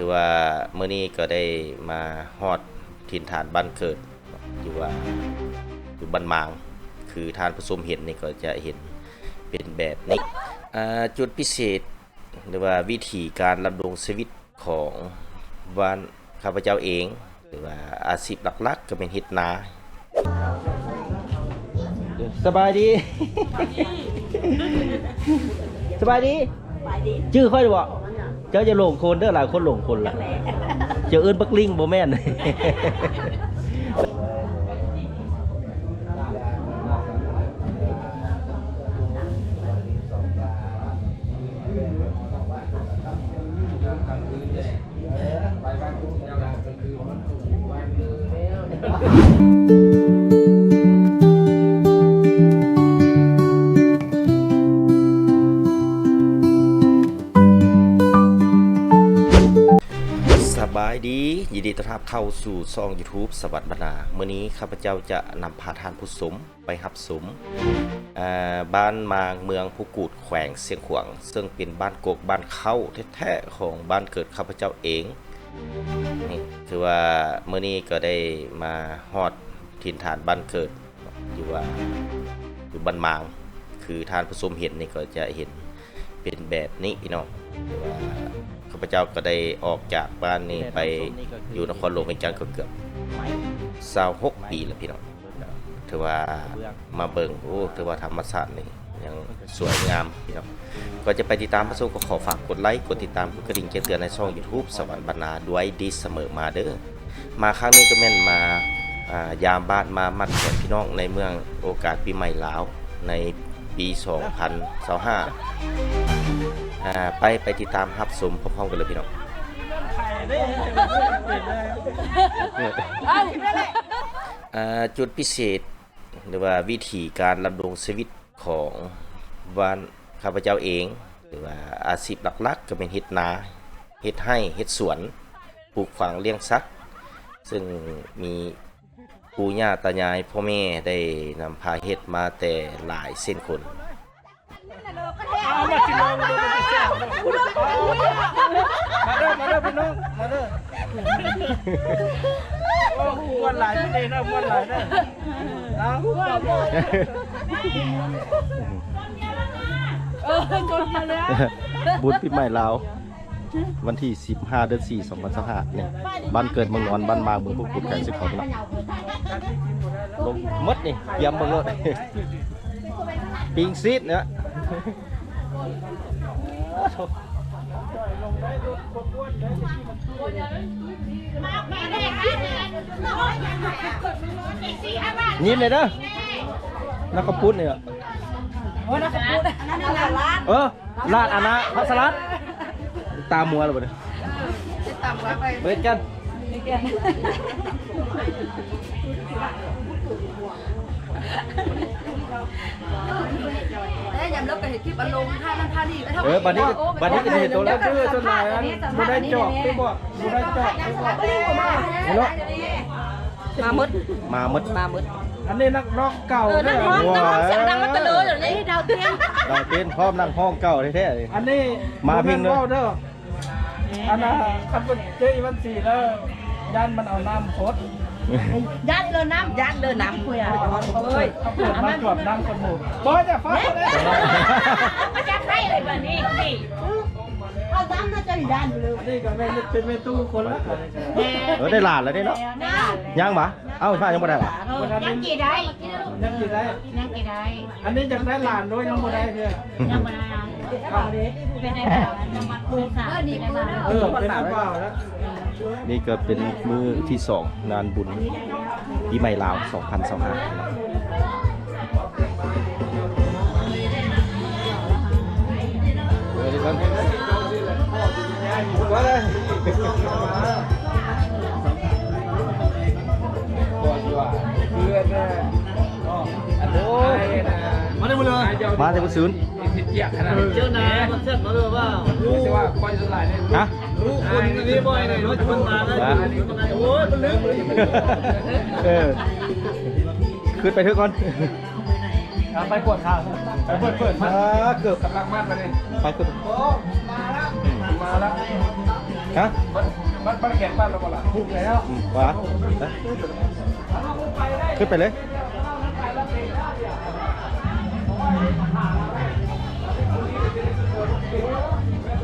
ຖືວ່າມື້ນີ້ກໍໄດ້ມາຮອດຖິ່ນຖານບ້ານເກີດ ຢູ່ວ່າ ຢູ່ບ້ານມາງ ຄືທ່ານຜູ້ຊົມເຫັນນີ້ກໍຈະເຫັນເປັນແບບນີ້. ອ່າ ຈຸດພິເສດ ຫຼືວ່າວິຖີການດຳລົງຊີວິດຂອງບ້ານຂ້າພະເຈົ້າເອງ ຫຼືວ່າອາຊີບຫຼັກໆກໍແມ່ນເຮັດນາ. ສະບາຍດີ ສະບາຍດີ ຈື່ຂ້ອຍຢູ່ບໍ່? ເຈົ້າຢ່າຫຼົງຄົນເດີ ຫຼາຍຄົນຫຼົງຄົນລະ ເຈົ້າເອີ້ນບັກລິງບໍ່ແມ່ນ. ສະບາຍດີ ຍິນດີຕ້ອນຮັບເຂົ້າສູ່ຊ່ອງຢູທູບສະຫວັດບັນນາ. ມື້ນີ້ຂ້າພະເຈົ້າຈະນຳພາທ່ານຜູ້ຊົມ ໄປຮັບຊົມ ເອີ ບ້ານມາງ ເມືອງພູກູດ ແຂວງຊຽງຂວາງ ເຊິ່ງເປັນບ້ານກົກບ້ານເຄົ້າແທ້ໆຂອງບ້ານເກີດຂ້າພະເຈົ້າເອງ. ນີ້ ຖືວ່າມື້ນີ້ກໍໄດ້ມາຮອດຖິ່ນຖານບ້ານເກີດ ຢູ່ວ່າ ຢູ່ບ້ານມາງ ຄືທ່ານຜູ້ຊົມເຫັນນີ້ກໍຈະເຫັນເປັນແບບນີ້ພີ່ນ້ອງ. ຖືວ່າຂ້າພະເຈົ້າກໍໄດ້ອອກຈາກບ້ານນີ້ໄປຢູ່ນະຄອນຫຼວງວຽງຈັນກໍເກືອບຊາວຫົກປີແລ້ວພີ່ນ້ອງ. ຖືວ່າມາເບິ່ງ ໂອ້ ຖືວ່າທຳມະຊາດນີ້ຍັງສວຍງາມພີ່ນ້ອງ. ກ່ອນຈະໄປຕິດຕາມຮັບຊົມ ກໍຂໍຝາກກົດໄລ ກົດຕິດຕາມ ກົດກະດິ່ງແຈ້ງເຕືອນໃນຊ່ອງຢູທູບສະຫວັດບັນນາດ້ວຍເດີ ສະເໝີມາເດີ. ມາຄັ້ງນີ້ກໍແມ່ນມາ ອ່າ ຢາມບ້ານ ມາມັດແຂນພີ່ນ້ອງໃນເນື່ອງໂອກາດປີໃໝ່ລາວໃນປີສອງພັນຊາວຫ້າ. ອ່າ ໄປ ໄປຕິດຕາມຮັບຊົມພ້ອມໆກັນເລີຍພີ່ນ້ອງ. ອ່າ ຈຸດພິເສດ ຫຼືວ່າວິຖີການດຳລົງຊີວິດຂອງບ້ານຂ້າພະເຈົ້າເອງ ຫຼືວ່າອາຊີບຫຼັກໆກໍແມ່ນເຮັດນາ ເຮັດໄຮ່ ເຮັດສວນ ປູກຝັງລ້ຽງສັດ ເຊິ່ງມີປູ່ຍ່າຕາຍາຍພໍ່ແມ່ໄດ້ນຳພາເຮັດມາແຕ່ຫຼາຍເຊັ່ນຄົນ. ມາເດີ ມາເດີພີ່ນ້ອງ ມາເດີ. ໂອ້ ມ່ວນຫຼາຍມື້ນີ້ເດີ ມ່ວນຫຼາຍເດີ. ເອົາ ບຸນປີໃໝ່ລາວ ວັນທີສິບຫ້າ ເດືອນສີ່ ສອງພັນຊາວຫ້ານີ້ ບ້ານເກີດເມືອງນອນ ບ້ານມາງ ເມືອງພູກູດ ແຂວງຊຽງຂວາງເນາະ. ລົງໝົດນີ້ ກຽມເບິ່ງໂລດ ປີ້ງຊີດເນາະ. ຍິ້ມແດ່ເດີ ນ້ຳເຂົ້າປຸ້ນນີ້. ໂອ້ຍ ນ້ຳເຂົ້າປຸ້ນ ອັນນັ້ນລາດ ເອີ ລາດອັນນະ ຜັກສະລັດ ຕາມົວແລ້ວບັດນີ້ ເອີ ຕາມົວໄປ ເຮັດກັນ ເອີ ຍາມເລີກກໍເຮັດຄລິບ ອາລົມ ທ່ານັ້ນທ່ານີ້ ເອີ ບັດນີ້ ບັດນີ້ກໍເຮັດໂຕແລ້ວ ເດີ ສ່ວນຫຼາຍອັນບໍ່ໄດ້ຈອກ ໄດ້ບອກ ບໍ່ໄດ້ຈອກ ໄດ້ບອກ ເນາະ. ມາໝົດ ມາໝົດ ມາໝົດ. ອັນນີ້ນັກຮ້ອງເກົ່າ ເອີ ເດີ ນັກຮ້ອງ ໂອ້ຍ ນັກຮ້ອງສຽງດັງມາແຕ່ເລີດ ດຽວນີ້ ດາວເຕັນ ດາວເຕັນ ພ້ອມນັກຮ້ອງເກົ່າແທ້ໆ. ອັນນີ້ມາເພງເດີ ບໍ່ແມ່ນເວົ້າເດີ ອັນນ່າ ຄັນເພິ່ນເຈີອີວັນຊີແລ້ວ ຢ້ານມັນເອົານ້ຳພົດ ຢ້ານເລີນ້ຳ ຢ້ານເລີນ້ຳ ເອີຍ ເອົາເປີດມາຈວບນ້ຳກັບໝູ່ ບໍ່ ຢ່າຟ້າວເດ້ ຈະໄດ້ເລີຍບັດນີ້ ເອົານ້ຳມາຈະຢ້ານເລີຍ. ອັນນີ້ກໍແມ່ນເປັນແມ່ຕູ້ຄົນລະ ເອີ ໄດ້ຫຼານແລ້ວເດ້ເນາະ ຍັງຫວາ? ເອົ້າ ຟ້າຍັງບໍ່ໄດ້ຫວາ? ເອີ ຍັງກີໄດ້ ຍັງກີໄດ້ ຍັງກີໄດ້. ອັນນີ້ຢາກໄດ້ຫຼານໂດຍຍັງບໍ່ໄດ້ເທື່ອ ຍັງບໍ່ໄດ້ ເປັນໄດ້ບ່າວ ເອີ ເປັນໄດ້ບ່າວແລ້ວ. ນີ້ກໍເປັນມື້ທີສອງ ງານບຸນປີໃໝ່ລາວສອງພັນຊາວຫ້າ. ມາແຕ່ມື້ຊືນ ເຈົ້ານາຍມັນເຊັດມາເລີຍວ່າ ຮະ? ຮູ້ຄົນນີ້ບໍ່ໄດ້ເນາະ ມັນມາໄດ້ ໂອ້ຍ ມັນລືມເລີຍ ເອີ ຂຶ້ນໄປເຖິງກ່ອນ ເອົາໄປກວດຂ້າວ ໄປເປີດ ເປີດ ອ່າ ເກືອບ ກຳລັງມາໄປເລີຍ ໄປຂຶ້ນ ໂອ້ ມາລະ ມາລະ ຮະ? ມັນແຂນປັ້ນແລ້ວບໍ່ລະ? ອືມ ວ່າ ຂຶ້ນໄປເລີຍ.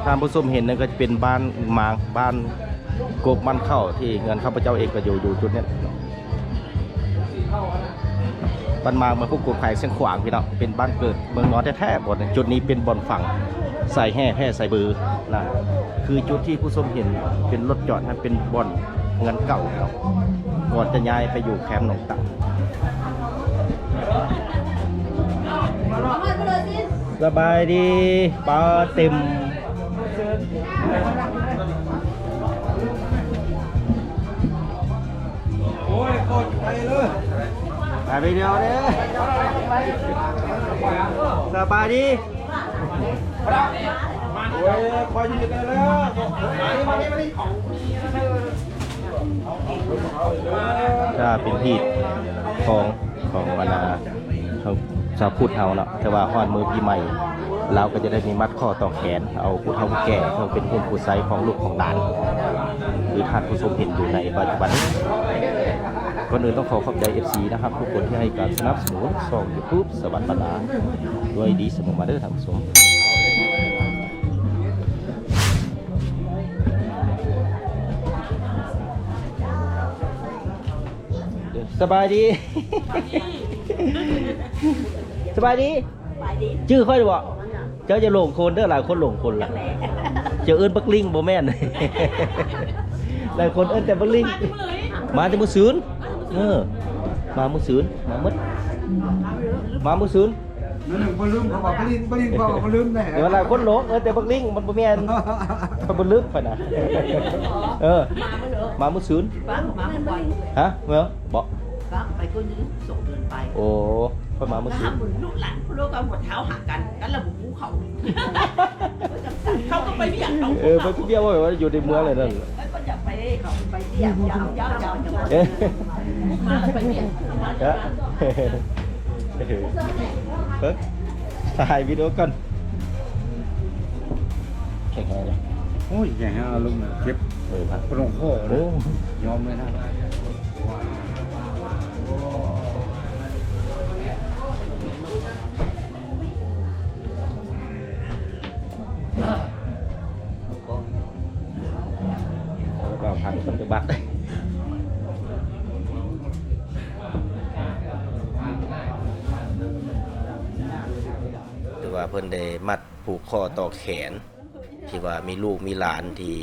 ທ່ານຜູ້ຊົມເຫັນນັ້ນກໍຈະເປັນບ້ານໝາກ ບ້ານກົກ ບ້ານເຂົ້າ ທີ່ເຮືອນຂ້າພະເຈົ້າເອງກໍຢູ່ ຢູ່ຈຸດນີ້ເນາະ. ບ້ານໝາກ ເມືອງກຸກ ແຂວງຊຽງຂວາງ ພີ່ນ້ອງ ເປັນບ້ານເກີດເມືອງນອນແທ້ໆ ບ່ອນນີ້. ຈຸດນີ້ເປັນບ່ອນຝັງສາຍແຮ່ແພ້ສາຍເບີນະ ຄືຈຸດທີ່ຜູ້ຊົມເຫັນເປັນລົດຈອດຫັ້ນ ເປັນບ່ອນເຮືອນເກົ່າເນາະ ກ່ອນຈະຍ້າຍໄປຢູ່ແຄມໜອງຕັງ. ສະບາຍດີ ປາເຕັມ. ໂອ້ຍ ໂຄດໄປເລີຍ ຖ່າຍວິດີໂອເດ້. ສະບາຍດີ ໂອ້ຍ ຂ້ອຍຢູ່ໄດ້ແລ້ວ ມານີ້ ມານີ້ ມານີ້. ຖ້າເປັນຮີດຂອງ ຂອງບັນດາ ຊາວພຸດເຮົາເນາະ ແຕ່ວ່າຮອດມື້ປີໃໝ່ ລາວກໍຈະໄດ້ມີມັດຂໍ້ຕໍ່ແຂນ ເອົາຜູ້ເຖົ້າຜູ້ແກ່ເຊິ່ງເປັນຮົ່ມໂພໄຊຂອງລູກຂອງຫຼານ ຄືທ່ານຜູ້ຊົມເຫັນຢູ່ໃນປັດຈຸບັນ. ກ່ອນອື່ນຕ້ອງຂໍຂອບໃຈເອັຟຊີນະຄັບ ທຸກຄົນທີ່ໃຫ້ການສະໜັບສະໜູນຊ່ອງຢູທູບສະຫວັດບັນດາດ້ວຍດີສະເໝີມາເດີທ່ານຜູ້ຊົມ. ສະບາຍດີ ສະບາຍດີ ສະບາຍດີ ຈື່ຂ້ອຍຢູ່ບໍ່? ເຈົ້າຢ່າຫຼົງຄົນເດີ ຫຼາຍຄົນຫຼົງຄົນລະ ເຈົ້າເອີ້ນບັກລິງບໍ່ແມ່ນ ຫຼາຍຄົນເອີ້ນແຕ່ບັກລິງ. ມາແຕ່ມື້ຊືນ ເອີ ມາມື້ຊືນ ມາໝົດ ມາມື້ຊືນ. ນັ້ນບໍ່ລືມ ເຂົາວ່າບໍ່ລືມ ບໍ່ລືມ ເຂົາວ່າບໍ່ລືມແດ່. ເອີ ຫຼາຍຄົນຫຼົງ ເອີ ແຕ່ບັກລິງມັນບໍ່ແມ່ນ ເຂົາບໍ່ລືມຂ້ອຍນະ. ເອີ ມາມື້ຊືນ ຮະ ເອີ ບໍ່ ໄປຄົນໜຶ່ງ ສອງເດືອນໄປ. ໂອ້ ຂ້ອຍມາມື້ຊືນ ລູກຫຼານຜູ້ໂລກກໍໝົດເຮົາຫາກັນ ກັນລະບໍ່ຮູ້ເຂົາ ເຂົາກໍໄປວຽກເຂົາ. ເອີ ໄປວຽກ ວ່າຢູ່ໃນເມືອງແລ້ວນັ້ນ ເອີ ເພິ່ນຢາກໄປ ເຂົາໄປວຽກ ເຈົ້າ ເຈົ້າ ເຈົ້າ ເອີ ມາໄປວຽກ ມາ ເອີ ເບິ່ງ ຖ່າຍວິດີໂອກ່ອນ. ແຂງແຮງເລີຍ ໂອ້ຍ ແຂງແຮງ ອາລົມເຈັບ ເອີ ປະໂລງຄໍ ໂອ້ ຍອມເລີຍນະ. ກໍພັນປະຕິບັດ ຖືວ່າເພິ່ນໄດ້ມັດຜູກຂໍ້ຕໍ່ແຂນ ທີ່ວ່າມີລູກມີຫຼານທີ່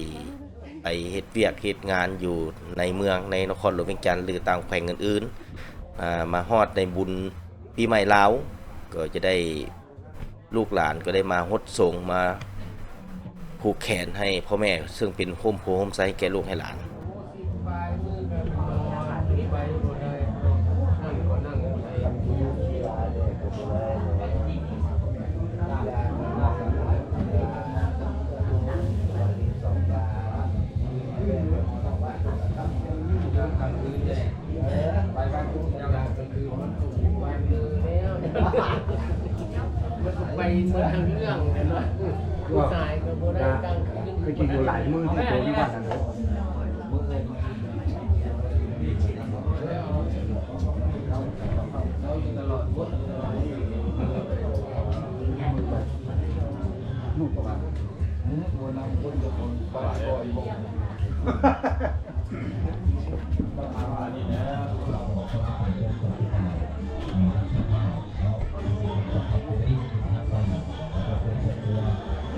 ໄປເຮັດວຽກເຮັດງານຢູ່ໃນເມືອງ ໃນນະຄອນຫຼວງວຽງຈັນ ຫຼື ຕ່າງແຂວງອື່ນໆ ອາ ມາຮອດໃນບຸນປີໃໝ່ລາວ ກໍຈະໄດ້ ລູກຫຼານກໍໄດ້ມາຫົດສົງ ມາຜູກແຂນໃຫ້ພໍ່ແມ່ ເຊິ່ງເປັນຮົ່ມໂພຮົ່ມໄຊໃຫ້ແກ່ລູກໃຫ້ຫຼານ. ໄປໝົດທັງເລື່ອງເນາະ ຜູ້ຊາຍກໍບໍ່ໄດ້ກາງຄືນ ຄືຊິຢູ່ຫຼາຍມື້ທີ່ໂຕຢູ່ບ້ານນັ້ນເນາະ.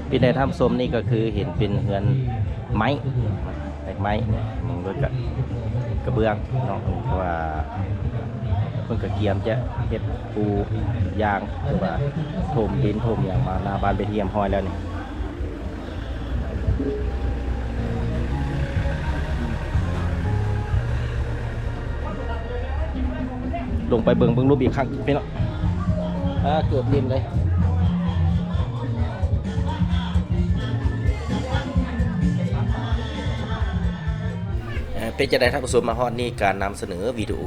ເປັນໃດທ່ານຜູ້ຊົມ ນີ້ກໍຄືເຫັນເປັນເຮືອນໄມ້ ແບກໄມ້ ເບິ່ງກະ ກະເບື້ອງເນາະ ເພາະວ່າເພິ່ນກະກຽມຈະເຮັດປູຢາງ ຫຼືວ່າຖົມດິນຖົມຫຍັງມາໜ້າບ້ານເປັນທີ່ຮຽບຮ້ອຍແລ້ວນີ້. ລົງໄປເບິ່ງ ເບິ່ງຮູບອີກຄັ້ງພີ່ນ້ອງ. ອາ ເກືອບເຕັມເລີຍ. ເປັນຈັ່ງໃດທ່ານຜູ້ຊົມ ມາຮອດນີ້ການນຳສະເໜີວິດີໂອ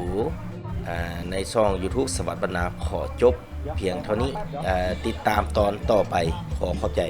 ອາ ໃນຊ່ອງຢູທູບສະຫວັດບັນນາຂໍຈົບ ພຽງເທົ່ານີ້ ເອີ ຕິດຕາມຕອນຕໍ່ໄປ. ຂໍຂອບໃຈ.